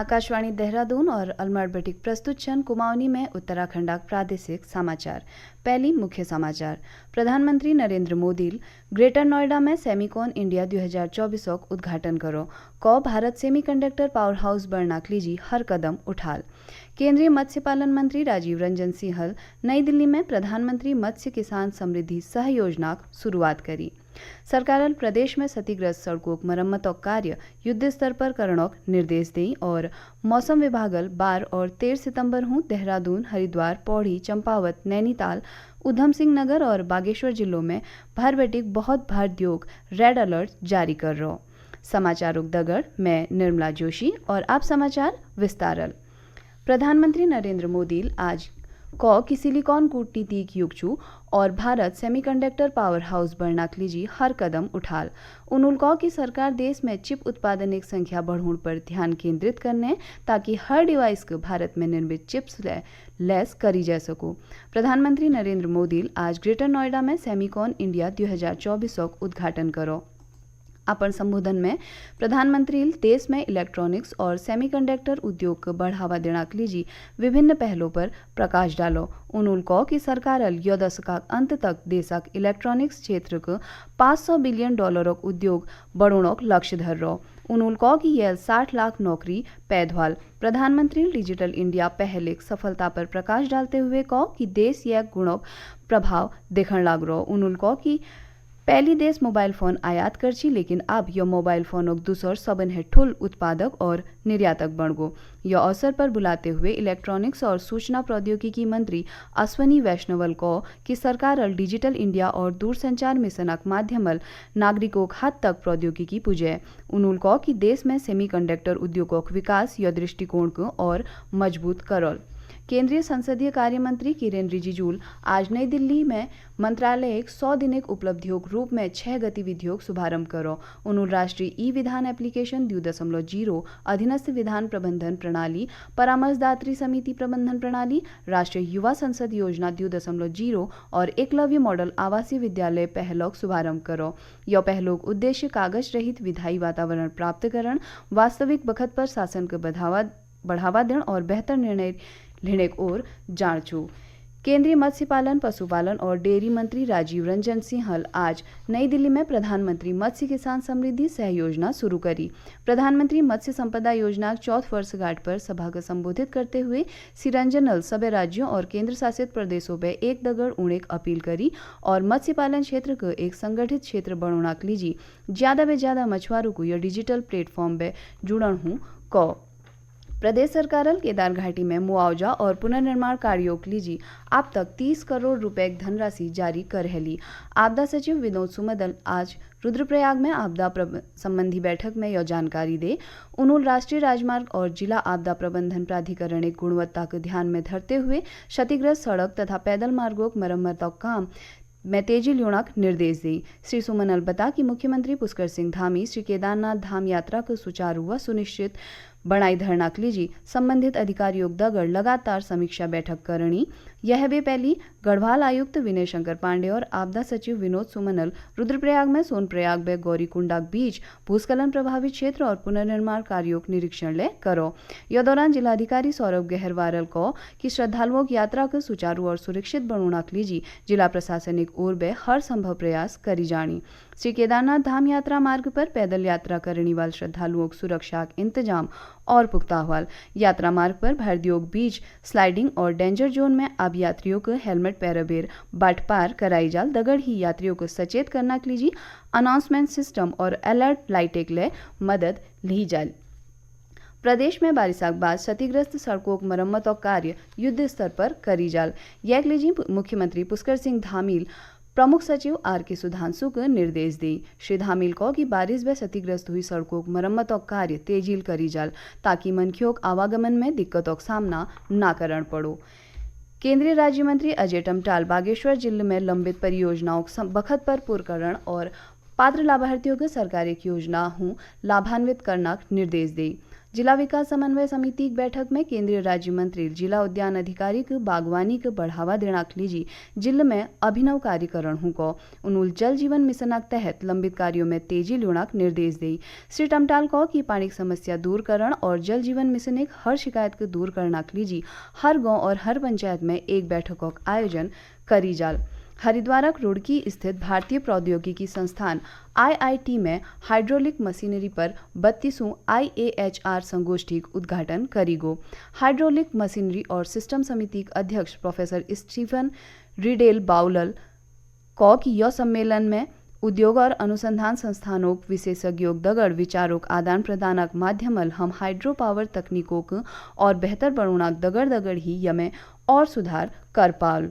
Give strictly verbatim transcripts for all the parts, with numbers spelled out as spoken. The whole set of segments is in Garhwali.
आकाशवाणी देहरादून और अलमड़ बटिक प्रस्तुत छन कुमाऊनी में उत्तराखंड प्रादेशिक समाचार। पहली मुख्य समाचार। प्रधानमंत्री नरेंद्र मोदी ग्रेटर नोएडा में सेमिकॉन इंडिया दो हज़ार चौबीस का उद्घाटन करो। को भारत सेमीकंडक्टर पावर हाउस बढ़ना लीजी हर कदम उठाल। केंद्रीय मत्स्य पालन मंत्री राजीव रंजन सिंहल नई दिल्ली में प्रधानमंत्री मत्स्य किसान समृद्धि सह योजना शुरुआत करी। सरकारल प्रदेश में क्षतिग्रस्त सड़कों मरम्मत कार्य युद्ध स्तर पर करणोक निर्देश दें और मौसम विभागल बारह और तेरह सितंबर हूँ देहरादून, हरिद्वार, पौड़ी, चंपावत, नैनीताल, उधम सिंह नगर और बागेश्वर जिलों में भर बेटिक बहुत भर दियोग रेड अलर्ट जारी कर रो। समाचार उगदगड़, मैं निर्मला जोशी और आप समाचार विस्तारल। प्रधानमंत्री नरेंद्र मोदी आज कौ कि सिलिकॉन कूटनीतिक युग छु और भारत सेमीकंडक्टर पावर हाउस बढ़ना लीजी हर कदम उठाल। उनुल कौ कि सरकार देश में चिप उत्पादन एक संख्या बढ़ोण पर ध्यान केंद्रित करने, ताकि हर डिवाइस को भारत में निर्मित चिप्स ले लेस करी जा सको। प्रधानमंत्री नरेंद्र मोदी आज ग्रेटर नोएडा में सेमिकॉन इंडिया दो हज़ार चौबीस का उद्घाटन करो। अपन संबोधन में प्रधानमंत्री देश में इलेक्ट्रॉनिक्स और सेमीकंडक्टर उद्योग को बढ़ावा देना लीजी विभिन्न पहलों पर प्रकाश डालो। उनुल कौ कि सरकार यो दशक अंत तक देशक इलेक्ट्रॉनिक्स क्षेत्र को पाँच सौ बिलियन डॉलर उद्योग बढ़ोणोक लक्ष्य धर रो। उनुल कौ कि यह साठ लाख नौकरी पैद ह्वाल। प्रधानमंत्री डिजिटल इंडिया पहल एक सफलता पर प्रकाश डालते हुए कौ कि देश यह गुणोक प्रभाव देखण लाग रो। उनुल कौ कि पहली देश मोबाइल फोन आयात करची, लेकिन अब यो मोबाइल फोन दूसर सबन है ठुल उत्पादक और निर्यातक बन गो। यो अवसर पर बुलाते हुए इलेक्ट्रॉनिक्स और सूचना प्रौद्योगिकी मंत्री अश्विनी वैष्णवल कौ कि सरकार अल डिजिटल इंडिया और दूरसंचार मिशनक माध्यमल नागरिकों हद तक प्रौद्योगिकी पुजे। उनुल कौ कि देश में सेमीकंडक्टर उद्योगों विकास या दृष्टिकोण को और मजबूत करल। केंद्रीय संसदीय कार्य मंत्री किरेन रिजिजूल आज नई दिल्ली में मंत्रालय एक सौ दिन एक उपलब्धियों के रूप में छह गतिविधियों का शुभारंभ करो। उन्होंने राष्ट्रीय ई विधान एप्लीकेशन दो दशमलव जीरो, अधीनस्थ विधान प्रबंधन प्रणाली, परामर्शदात्री समिति प्रबंधन प्रणाली, राष्ट्रीय युवा संसद योजना दो दशमलव जीरो और एकलव्य मॉडल आवासीय विद्यालय पहलों का शुभारंभ करो। यह पहलों का उद्देश्य कागज रहित विधायी वातावरण प्राप्त करण, वास्तविक बखत पर शासन को बढ़ावा बढ़ावा देण और बेहतर निर्णय लेने की ओर जाण छु। केंद्रीय मत्स्य पालन, पशुपालन और डेयरी मंत्री राजीव रंजन सिंहल आज नई दिल्ली में प्रधानमंत्री मत्स्य किसान समृद्धि सह योजना शुरू करी। प्रधानमंत्री मत्स्य संपदा योजना चौथ वर्षगांठ पर सभा को संबोधित करते हुए श्री रंजनल सभी राज्यों और केंद्र शासित प्रदेशों पे एक दगड़ उणेक अपील करी और मत्स्य पालन क्षेत्र को एक संगठित क्षेत्र बनोना लीजी ज्यादा बे ज्यादा मछुआरों को यह डिजिटल प्लेटफॉर्म पे जुड़न हूँ कौ। प्रदेश सरकारल केदार घाटी में मुआवजा और पुनर्निर्माण कार्यों के लीजी अब तक तीस करोड़ रुपए की धनराशि जारी कर हेली। आपदा सचिव विनोद सुमदल आज रुद्रप्रयाग में आपदा प्रब-, संबंधी बैठक में यह जानकारी दे। उन्होंने राष्ट्रीय राजमार्ग और जिला आपदा प्रबंधन प्राधिकरण एक गुणवत्ता को ध्यान में धरते हुए क्षतिग्रस्त सड़क तथा पैदल मार्गों की मरम्मत का काम में तेजी ल्योणा का निर्देश दी। श्री सुमनल बता कि मुख्यमंत्री पुष्कर सिंह धामी श्री केदारनाथ धाम यात्रा को सुचारू व सुनिश्चित बणाई धरणा के लीजी संबंधित अधिकारियों दगड़ लगातार समीक्षा बैठक करणी। यह बे पहली गढ़वाल आयुक्त विनय शंकर पांडे और आपदा सचिव विनोद सुमनल रुद्रप्रयाग में सोनप्रयाग बे गौरीकुंडा के बीच भूस्खलन प्रभावित क्षेत्र और पुनर्निर्माण कार्यों का निरीक्षण ले करो। यह दौरान जिलाधिकारी सौरभ गहरवारल को कि श्रद्धालुओं की यात्रा को सुचारू और सुरक्षित बनोना के लीजी जिला प्रशासन एक ओर बे हर संभव प्रयास करी जाणी। श्री केदारनाथ धाम यात्रा मार्ग पर पैदल यात्रा करने वाले श्रद्धालुओं की सुरक्षा के इंतजाम और पुख्ता हवाल। यात्रा मार्ग पर भरदियोग बीच स्लाइडिंग और डेंजर जोन में अब यात्रियों को हेलमेट पैराबेर बाट पार कराई जाल, दगड़ ही यात्रियों को सचेत करना के लीजी अनाउंसमेंट सिस्टम और अलर्ट लाइटेक ले मदद ली जाल। प्रदेश में बारिश के बाद क्षतिग्रस्त सड़कों की मरम्मत और कार्य युद्ध स्तर पर करी जाल। यह लीजी मुख्यमंत्री पुष्कर सिंह धामील प्रमुख सचिव आर के सुधांशु को निर्देश दी। श्री धामील को कि बारिश व क्षतिग्रस्त हुई सड़कों की मरम्मत और कार्य तेजील करी जाल, ताकि मनखियों के आवागमन में दिक्कतों का सामना ना करण पड़ो। केंद्रीय राज्य मंत्री अजय टमटाल बागेश्वर जिले में लंबित परियोजनाओं को सम-, बखत पर पूर्ण करण और पात्र लाभार्थियों को सरकारी योजना हूँ लाभान्वित करना का निर्देश दे। जिला विकास समन्वय समिति की बैठक में केंद्रीय राज्य मंत्री जिला उद्यान अधिकारी क बागवानी क बढ़ावा देना के लिए जिले में अभिनव कार्य करण हुको। उनुल जल जीवन मिशन के तहत लंबित कार्यों में तेजी ल्योना के निर्देश देई। श्री टमटाल को कि पानी की समस्या दूर करण और जल जीवन मिशन एक हर शिकायत को दूर करना के लिए हर गांव और हर पंचायत में एक बैठक का आयोजन करी जाल। हरिद्वार क रुड़की स्थित भारतीय प्रौद्योगिकी संस्थान आईआईटी में हाइड्रोलिक मशीनरी पर बत्तीसवीं आईएएचआर संगोष्ठी का उद्घाटन करीगो। हाइड्रोलिक मशीनरी और सिस्टम समिति के अध्यक्ष प्रोफेसर स्टीफन रिडेल बाउलल को कि यो सम्मेलन में उद्योग और अनुसंधान संस्थानों के विशेषज्ञों के दगड़ विचारों के आदान प्रदान के माध्यमल हम हाइड्रो पावर तकनीकों के और बेहतर बनोना के दगड़ दगड़ ही यमे और सुधार कर पाल।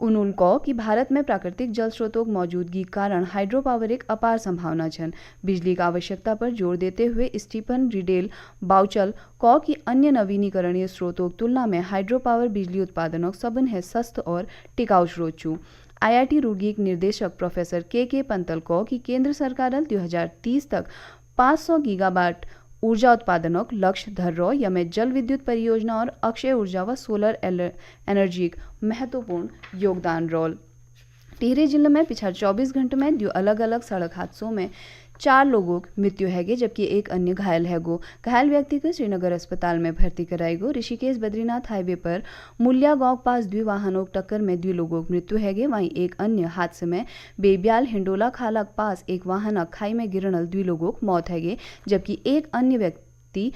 उनुल को कि भारत में प्राकृतिक जल स्रोतों की मौजूदगी के कारण हाइड्रो पावर एक अपार संभावना छन। बिजली की आवश्यकता पर जोर देते हुए स्टीफन रिडेल बाउचल को कि अन्य नवीनीकरणीय स्रोतों की तुलना में हाइड्रो पावर बिजली उत्पादनों सबन है सस्त और टिकाऊ स्रोत चू। आईआईटी रुड़की के निर्देशक प्रोफेसर के के पंतल को कि केंद्र सरकार दो हज़ार तीस तक पाँच सौ गीगावाट ऊर्जा उत्पादनों लक्ष्य धर रो, यमे जल विद्युत परियोजना और अक्षय ऊर्जा व सोलर एल-, एनर्जी एक महत्वपूर्ण योगदान रोल। टिहरी जिले में पिछले चौबीस घंटे में दो अलग-अलग सड़क हादसों में चार लोगों की मृत्यु हैगी, जबकि एक अन्य घायल हैगो। घायल व्यक्ति को श्रीनगर अस्पताल में भर्ती कराई गो। ऋषिकेश बद्रीनाथ हाईवे पर मुलिया गांव के पास द्वि वाहनों की टक्कर में द्वि लोगों की मृत्यु हैगी। वहीं एक अन्य हादसे में बेबियाल हिंडोला खाला के पास एक वाहन खाई में गिरणल द्वि लोगों की मौत हैगी, जबकि एक अन्य व्यक्ति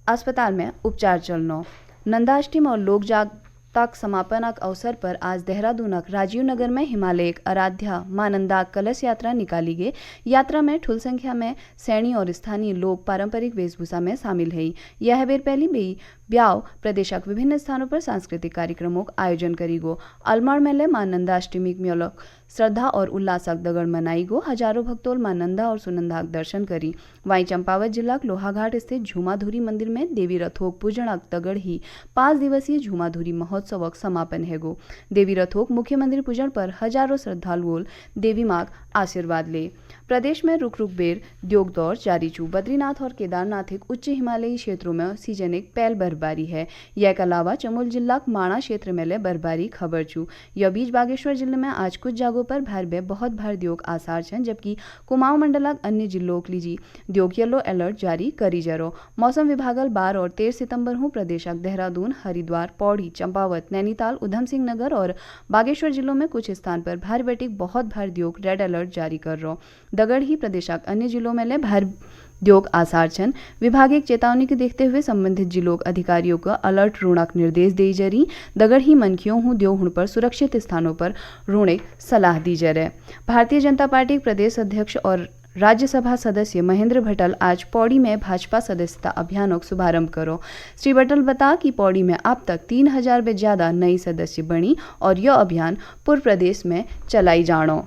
अस्पताल में उपचार चलनो। नंदाष्टमी और लोक जागता के समापन के अवसर पर आज देहरादून के राजीव नगर में हिमालय एक आराध्या मां नंदा कलश यात्रा निकाली गई। यात्रा में ठुल संख्या में सैनी और स्थानीय लोग पारंपरिक वेशभूषा में शामिल हैं। यह बेर पहली बे ब्याव प्रदेश के विभिन्न स्थानों पर सांस्कृतिक कार्यक्रमों का आयोजन करीगो। अलमड़ में ले मां नंदाष्टमी के म्योलक श्रद्धा और उल्लास के दगड़ मनाई गो। हजारों भक्तोल मां नंदा और सुनंदा के दर्शन करी। वहीं चंपावत जिला के लोहाघाट स्थित झूमाधुरी मंदिर में देवी रथोक पूजन के दगड़ ही पाँच दिवसीय झूमाधुरी महोत्सव का समापन है गो। देवी रथोक मुख्य मंदिर पूजन पर हजारों श्रद्धालुओल देवी माँ का आशीर्वाद ले। प्रदेश में रुक रुक बेर द्योग दौर जारी चू। बद्रीनाथ और केदारनाथ एक उच्च हिमालयी क्षेत्रों में सीजन एक पहल बर्फबारी है। यह के अलावा चमोल जिला के माणा क्षेत्र में ले बर्फबारी खबर चू। यह बीच बागेश्वर जिले में आज कुछ जगहों पर भार बे बहुत भार द्योग आसार छन, जबकि कुमाऊं मंडला के अन्य जिलों के लिए द्योग येलो अलर्ट जारी करी जरो। मौसम विभागल बारह और तेरह सितंबर हूँ प्रदेश के देहरादून, हरिद्वार, पौड़ी, चंपावत, नैनीताल, उधम सिंह नगर और बागेश्वर जिलों में कुछ स्थान पर भार बेटिक बहुत भार द्योग रेड अलर्ट जारी कर रो। दगड़ ही प्रदेश के अन्य जिलों में ले भार द्योग आसार छन। विभाग एक चेतावनी के देखते हुए संबंधित जिलों के अधिकारियों को अलर्ट रोणा के निर्देश दे जरी। दगड़ ही मनखियों हूँ द्यो हुण पर सुरक्षित स्थानों पर रोणे सलाह दी जरे। भारतीय जनता पार्टी के प्रदेश अध्यक्ष और राज्यसभा सदस्य महेंद्र भट्टल आज पौड़ी में भाजपा सदस्यता अभियानों का शुभारंभ करो। श्री भट्टल बता कि पौड़ी में अब तक तीन हजार बे ज्यादा नई सदस्य बणी और यो अभियान पूरे प्रदेश में चलाई जाणो।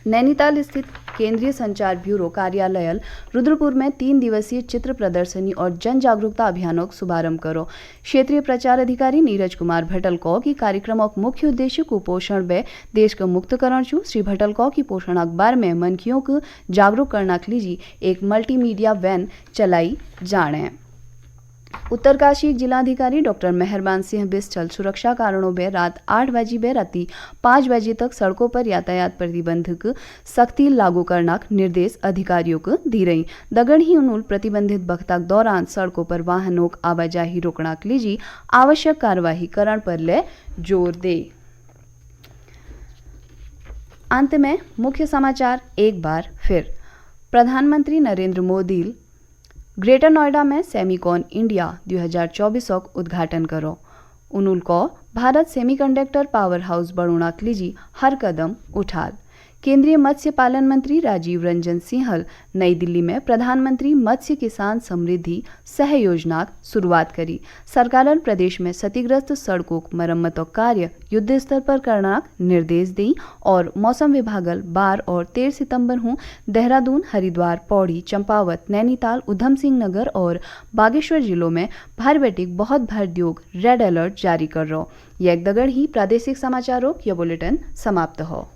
नैनीताल स्थित केंद्रीय संचार ब्यूरो कार्यालय रुद्रपुर में तीन दिवसीय चित्र प्रदर्शनी और जन जागरूकता अभियानों का शुभारंभ करो। क्षेत्रीय प्रचार अधिकारी नीरज कुमार भट्टल को कि कार्यक्रम का मुख्य उद्देश्य कुपोषण बे देश का मुक्त करण चू। श्री भट्टल को कि पोषण अखबार में मनखियों को जागरूक करना के लिए एक मल्टीमीडिया वैन चलाई जाणे। उत्तरकाशी जिलाधिकारी डॉक्टर मेहरबान सिंह बिस्टल सुरक्षा कारणों बे रात आठ बजे बे राती पाँच बजे तक सड़कों पर यातायात प्रतिबंध क सख्ती लागू करना क निर्देश अधिकारियों को दी रही। दगड़ ही उनुल प्रतिबंधित बखता के दौरान सड़कों पर वाहनों की आवाजाही रोकना के लिए आवश्यक कार्यवाही करण पर ले जोर दे। अंत में मुख्य समाचार एक बार फिर। प्रधानमंत्री नरेंद्र मोदी ग्रेटर नोएडा में सेमिकॉन इंडिया दो हज़ार चौबीस का उद्घाटन करो। उनुल को भारत सेमीकंडक्टर पावर हाउस बणुणा के लिए हर कदम उठाल। केंद्रीय मत्स्य पालन मंत्री राजीव रंजन सिंहल नई दिल्ली में प्रधानमंत्री मत्स्य किसान समृद्धि सह योजना शुरुआत करी। सरकारन प्रदेश में क्षतिग्रस्त सड़कों क मरम्मत क कार्य युद्ध स्तर पर करना क निर्देश दी और मौसम विभागल बारह और तेरह सितंबर हूँ देहरादून, हरिद्वार, पौड़ी, चंपावत, नैनीताल, उधम सिंह नगर और बागेश्वर जिलों में भारी बेटिक बहुत भारी द्योग रेड अलर्ट जारी कर रो। यह दगड़ ही प्रादेशिक समाचारों की यह बुलेटिन समाप्त हो।